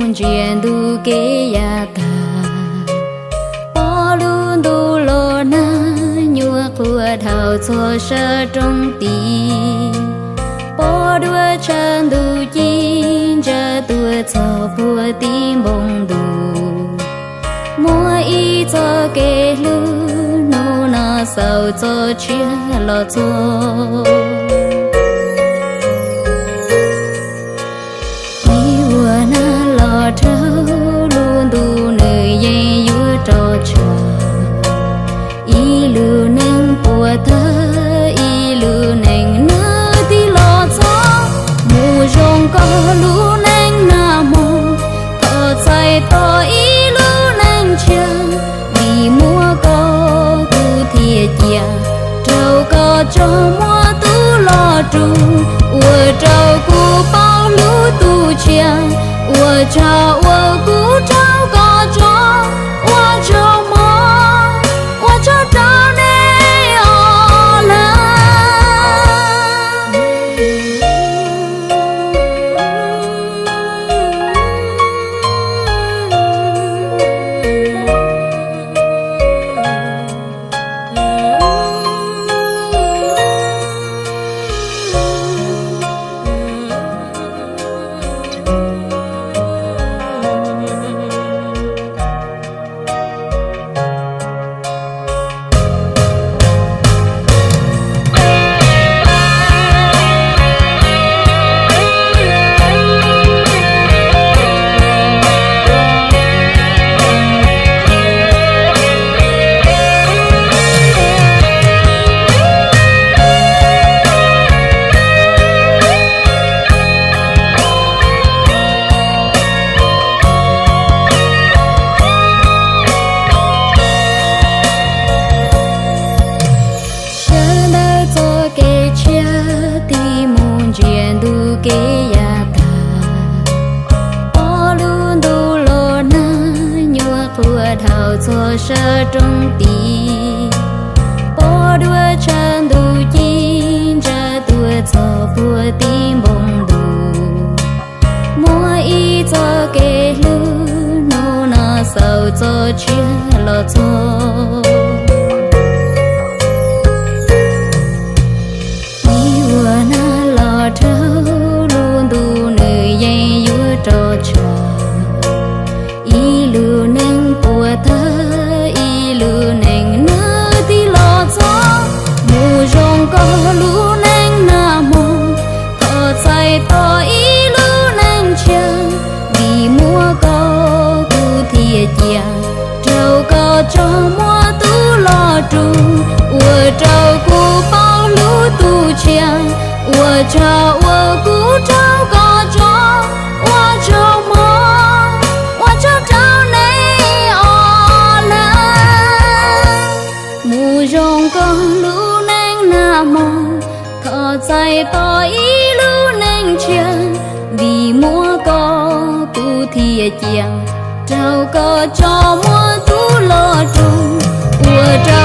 ntsia ntuj kev yav tag, pom lub ntuj los nag, nyuam qhuav dhau txog sab roob tid, pom dua tshav ntuj ci ntsa tuaj txog puag tim npoo ntuj. Muaj ib txoj kev hlub hnub no xaus txoj tsiab los txog. Ib vuag nag los dhau, lub ntuj nws yeej yuav rau tshav. Ib lub neej puas tawg, ib lub neej nws tig los txog. Mus zoo koj lub neej nag hmo, thov txais tos ib lub neej tshiab. Vim muaj koj kuv thiaj cia, rau koj tso muab tub los rug, ua rau kuv paub hlub tus tshiab, ua tsaug uas kuv rau koj tso, ua tsaug mog, ua tsaug rau nej os lawm. Sawv ntawm txoj kev tshiab tig mus ntsia ntuj kev yav tag, pom lub ntuj los nag, nyuam qhuav dhau txog sab roob tid, pom dua tshav ntuj ci ntsa tuaj txog puag tim npoo ntuj. Muaj ib txoj kev hlub hnub no xaus txoj tsiab los txog. Ib vuag nag los dhau, lub ntuj nws yeej yuav rau tshav. Ib lub neej puas tawg, ib lub neej nws tig los txog. Mus zoo koj lub neej nag hmo, thov txais tos ib lub neej tshiab. Vim muaj koj kuv thiaj cia, rau koj tso muab tub los rug, ua rau kuv paub hlub tus tshiab, ua tsaug uas kuv rau koj tso, ua tsaug mog, ua tsaug rau nej os lawm. Mus zoo koj lub neej nag hmo, thov txais tos ib lub neej tshiab. Vim muaj koj kuv thiaj cia, rau koj tso muab tub los rug, ua rau